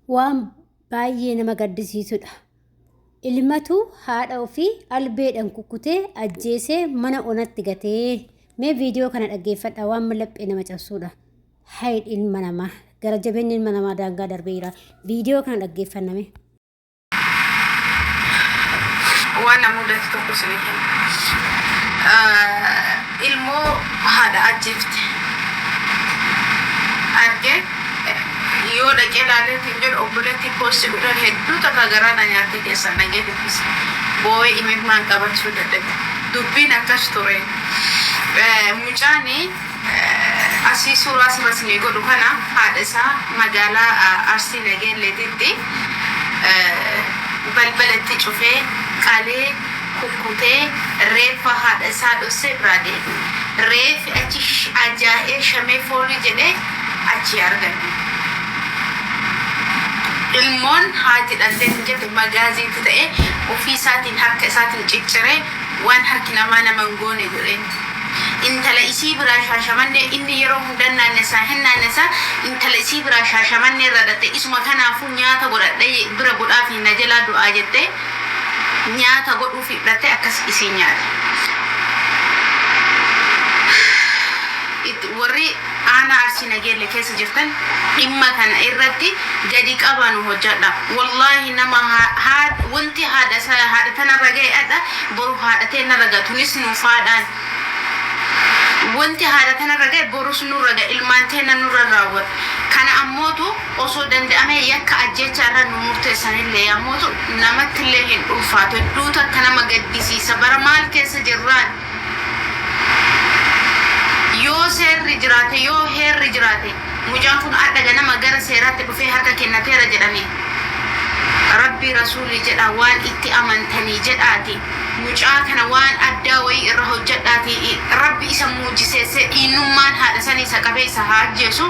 Waan baay'ee nama gaddisiisudha. Ilmatu haadha ofii albeedhaan kukkutee ajjeesee mana onatti gatee. Mee viidiyoo kana dhaggeeffadhaa waan laphee nama cabsuudha. Hayi ilma namaa gara jabeenyi ilma namaa daangaa darbeera. Viidiyoo kana dhaggeeffanname. Waan na mudate tokko isinii hima. Ilmoo haadha ajjeefte arge yoo dhaqee ilaaleetiin jedhu obboleettii poosti godhan hedduu takka garaa na nyaatte keessan dhaqee dubbise. Boo'ee imimmaan qabachuu dadhabe. Dubbiin akkas ture. Mucaani Asii suuraa asirra isinii godhu kana haadha isaa magaalaa Arsii Nageelleetitti balbala itti cufee qalee kukkutee reeffa haadha isaa dhossee biraa deeme. Reeffi achi ajaa'ee shamee foolii jedhee achii arganne. Ilmoon haati dhaltee hin jette magaaziitti ta'ee ofii isaatiin harka isaatiin cicciree waan harki namaa nama hin goone godheen. Intala isii biraa Shaashamannee inni yeroo hunda hin naannessaa hin naannessaa intala isii biraa Shaashamannee irra dhaxxe isuma kanaafuu nyaata godhadhee bira godhaafi na jalaa du'aa jettee nyaata godhuufi dhaxxe akkas isii nyaate. Itti warri aanaa Arsii Nageelle keessa jirtan dhimma kana irratti gadi qabaa nu hojjadha. Wallaahi nama haa wanti haadha isa haadha tanarra ga'e adha boru haadha teennarra ga'a tunis nuuf haadhaan. Wanti haadha tanarra ga'e borus nurra ga'a ilmaan teenna nurra raawwata. Kana ammootu osoo danda'amee yakka ajjeechaa irra nu murteessanillee ammootu namattillee hin ulfaatu. Hedduu takka nama gaddisiisa bara maal keessa jirraan. Yoo seerri jiraate, yoo heerri jiraate, mucaan kun adha ganama gara seeraatti dhufee harka kennateera jedhame, Rabbii Rasuulii jedhaa waan itti amantanii jedhaati mucaa kana waan addaa wayii irra hojjadhaatii Rabbi isa muujiseessee dhiinnummaan haadha sanii isa qabee isa haa ajjeesu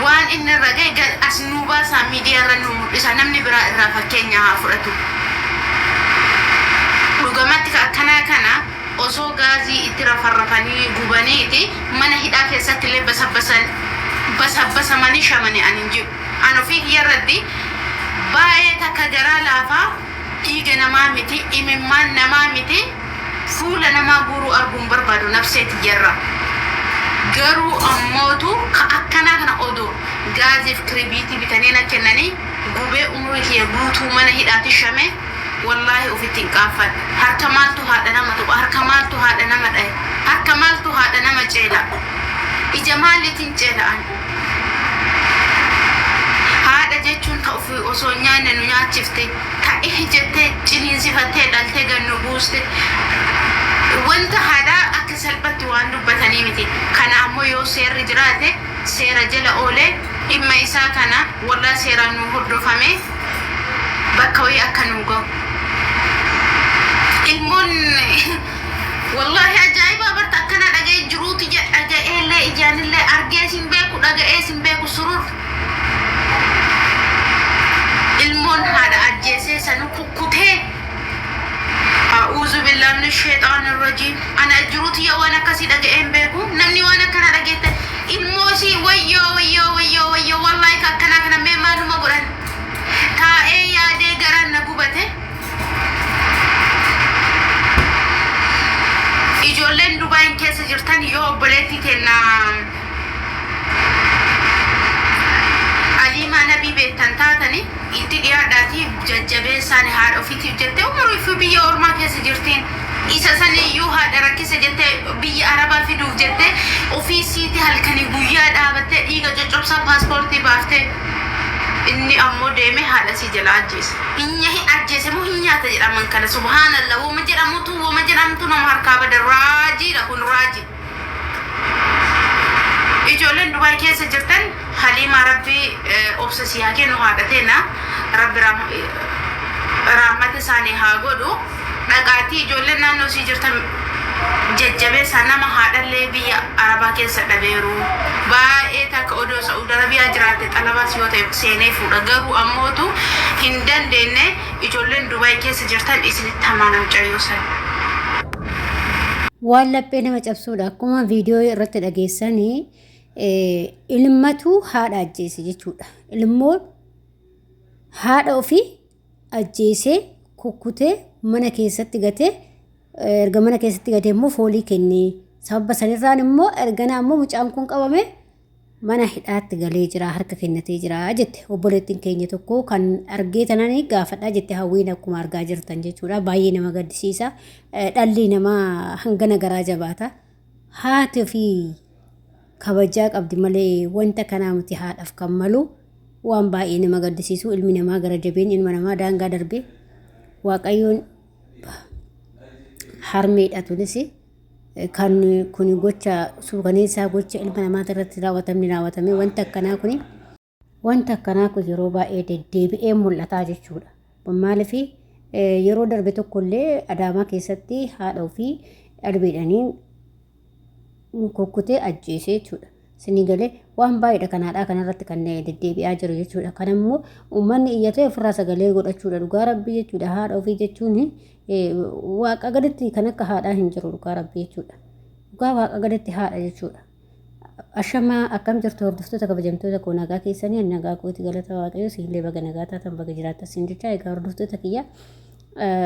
waan inni irra gahe gad as nuu baasaa miidiyaa irra nuu mul'isaa namni biraa irraa fakkeenya haa fudhatu. Dhugamatti ka akkanaa kana osoo gaazii itti rafarrafanii gubaniiti mana hidhaa keessatti illee basabbasan basabbasamanii shamani an hin jiru. An ofii kiyya irratti baay'ee takka garaa laafaa dhiiga namaa miti imimmaan namaa miti fuula namaa guuruu arguu hin barbaadu nafsee tiyyarraa. Garuu ammootu ka akkanaa kana odoo gaaziif kiribiitii bitanii na kennanii gubee umrii kiyya guutuu mana hidhaati shame wallaahi ofitti hin qaanfadhu. Harka maaltu haadha nama tuqa? Harka maaltu haadha nama dhaye? Harka maaltu haadha nama ceela? Ija maaliitiin ceela ani? Haadha jechuun ta ofii osoo hin nyaanne nu nyaachifte, ta ih jettee ciniinsifattee dhaltee gad nu buuste. Wanta haadhaa akka salphatti waan dubbatanii miti. Kana ammoo yoo seerri jiraate seera jala oolee dhimma isaa kana wallah seeraan nuu hordofamee bakka wayii akka nuu gahu. Ilmoon wallahi ajaa'ibaa barta akkana dhaga'ee jiruu tiyya dhaga'eellee ijaanillee argees hin beeku dhaga'ees hin beeku surur. Ilmoon haadha ajjeesee sanu kukkutee A'uuzu billahi mina sheexaani rajiim. Ana jiruu tiyya waan akkasii dhaga'ee hin beeku. Namni waan akkanaa dhageette ilmoo isii wayyoo wayyoo wayyoo wayyoo wallaahi ka akkanaa kana mee maaluma godhan. Taa'ee yaadee garaan na gubate. Ijoolleen Dubaayin keessa jirtan yoo obboleettii teenna Aliimaa Nabii beektan taatani itti dhiyaadhaatii jajjabeessaani haadha ofiitiif jettee umurii fi biyya ormaa keessa jirtiin isa saniyyuu haadha rakkise jettee biyya arabaa fiduuf jettee ofii siiti halkanii guyyaa dhaabattee dhiiga coccobsaa paaspoortii baaftee inni ammoo deemee haadha sii jalaa ajjeese. Hin ajjeese moo hin nyaata jedhaman kana subhaanallah woma jedhamutu woma jedhamtu nama harkaa bada raajiidha kun raajii. Ijoolleen Dubaay keessa jirtan Haliimaa Rabbi obsa sii haa kennu haadha teena Rabbi rahmata isaanii haa godhu dhaqaatii ijoolleen naannoo sii jirtan jajjabeessaa nama haadhallee biyya Arabaa keessa dhabeeru baay'ee takka odoo Sa'uud Arabiyaa jiraatte xalabaas yoo ta'e seenee fuudha garuu ammootu hin dandeenye ijoolleen Dubaay keessa jirtan isinitti hamaana mucayyoo sana. Waan laphee nama cabsuudha. Akkuma viidiyoo irratti dhageessanii Ilmatu haadha ajjeese jechuudha. Ilmoon haadha ofii ajjeesee kukkutee mana keessatti gatee erga mana keessatti gatee immoo foolii kennee sababa sanirraan immoo erganaa immoo mucaan kun qabame mana hidhaatti galee jira harka kennatee jira jette obboleettiin keenya tokko kan argee tananii gaafadhaa jette hawwiin akkuma argaa jirtan jechuudha baay'ee nama gaddisiisa dhalli namaa hangana garaa jabaata haati ofii kabajaa qabdi malee wanta kanaa miti haadhaaf kan malu waan baay'ee nama gaddisiisu ilmi namaa gara jabeen ilma namaa daangaa darbee waaqayyoon harmeedha tunis kan kun gocha suukaneessaa gocha ilma namaa irratti raawwatamni raawwatame wanta akkanaa kun wanta akkanaa kun yeroo baay'ee deddeebi'ee mul'ataa jechuudha. Maaliif yeroo darbe tokkollee Adaamaa keessatti haadha ofii albeedhanii kukkutee ajjeese jechuudha. Isinii galee waan baay'eedha kan haadhaa kanarratti kan deddeebi'aa jiru jechuudha. Kan immoo uummanni iyyatee ofirraa sagalee godhachuudha dhugaa rabbii jechuudha. Haadha ofii jechuun waaqa gaditti kan akka haadhaa hin jiru dhugaa rabbii jechuudha. Dhugaa waaqa gaditti haadha jechuudha. Ashamaa akkam jirtu hordoftoota kabajamtoota koo nagaa keessanii ani nagaa kooti galata waaqayyo siinillee baga nagaa taatan baga jiraattan siin jecha egaa hordoftoota kiyya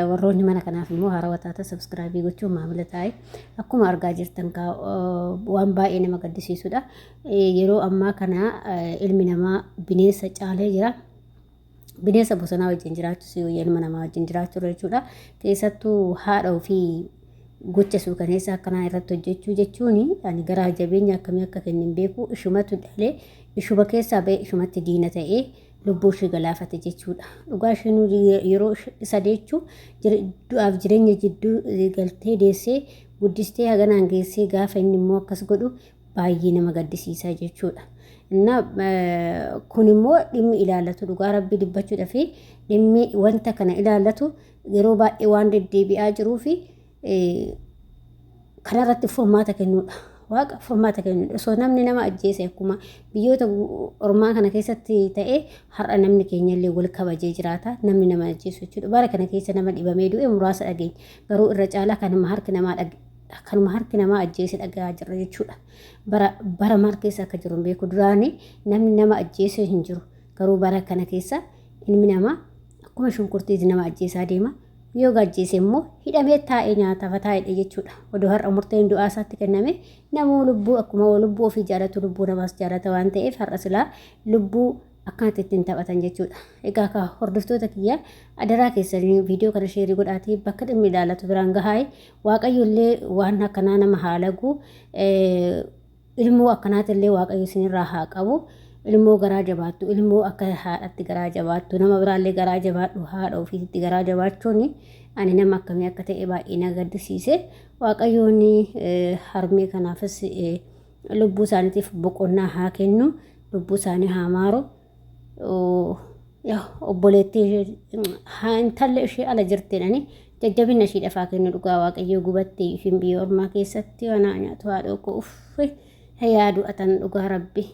warroonni mana kanaaf immoo haarawaa taatan sabskraayibii gochuun maamila taa'e akkuma argaa jirtan waan baay'ee nama gaddisiisudha yeroo ammaa kana ilmi namaa bineensa caalee jira. Bineensa bosonaa wajjin jiraachuu si wayya ilma namaa wajjin jiraachuu irra jechuudha. Keessattuu haadha ofii gocha suukaneessa akkanaa irratti hojjechuu jechuun ani garaa jabeenya akkamii akka kenne hin beeku. Ishumatu dhalee ishuma keessaa ba'e ishumatti diina ta'ee lubbuu ishee galaafate jechuudha. Dhugaa isheen yeroo isa deechu du'aaf jireenya jidduu galtee deessee guddistee haganaan geessee gaafa inni immoo akkas godhu baay'ee nama gaddisiisa jechuudha. Inna kun immoo dhimmi ilaallatu dhugaa rabbii dubbachuudha fi dhimmi wanta kana ilaallatu yeroo baay'ee waan deddeebi'aa jiruu fi kanarratti furmaata kennuudha. Waaqa furmaata kennuudha. Osoo namni nama ajjeese akkuma biyyoota ormaa kana keessatti ta'e har'a namni keenyallee wal kabajee jiraata. Namni nama ajjeesu jechuudha. Bara kana keessa nama dhibamee du'e muraasa dhageenya. Garuu irra caalaa kanuma harki namaa kanuma harki namaa ajjeese dhagahaa jirra jechuudha. Bara bara maal keessa akka jiru hin beeku. Duraanii namni nama ajjeese hin jiru. Garuu bara kana keessa ilmi namaa akkuma shunkurtiiti nama ajjeesaa deema. Yoo ajjeese immoo hidhamee taa'ee nyaatafa taa'edha jechuudha. Odoo har'a murteen du'aa isaatti kenname namuu lubbuu akkuma lubbuu ofii jaalatu lubbuu namaas jaalata waan ta'eef har'a silaa lubbuu akkanatti ittiin taphatan jechuudha. Egaa ka hordoftoota kiyya adaraa keessanii viidiyoo kana sheerii godhaatii bakka dhimmi ilaalatu biraan gahaa'e waaqayyo illee waan akkanaa nama haa lagu ilmoo akkanaatillee waaqayyo isinirraa haa qabu. Ilmoo garaa jabaattu, ilmoo akka haadhatti garaa jabaattu, nama biraallee garaa jabaadhu haadha ofiitti garaa jabaachuun ani nama akkamii akka ta'e baay'ee na gaddisiise. Waaqayyoon harmee kanaafis lubbuu isaaniitiif boqonnaa haa kennu lubbuu isaanii haa maaru obboleettii intalli ishee ala jirti jedhanii jajjabina ishiidhaaf haa kennu dhugaa waaqayyoo gubattee ishiin biyya ormaa keessatti anaa nyaatu haadhoo koo uffe yaadu atan dhugaa rabbi.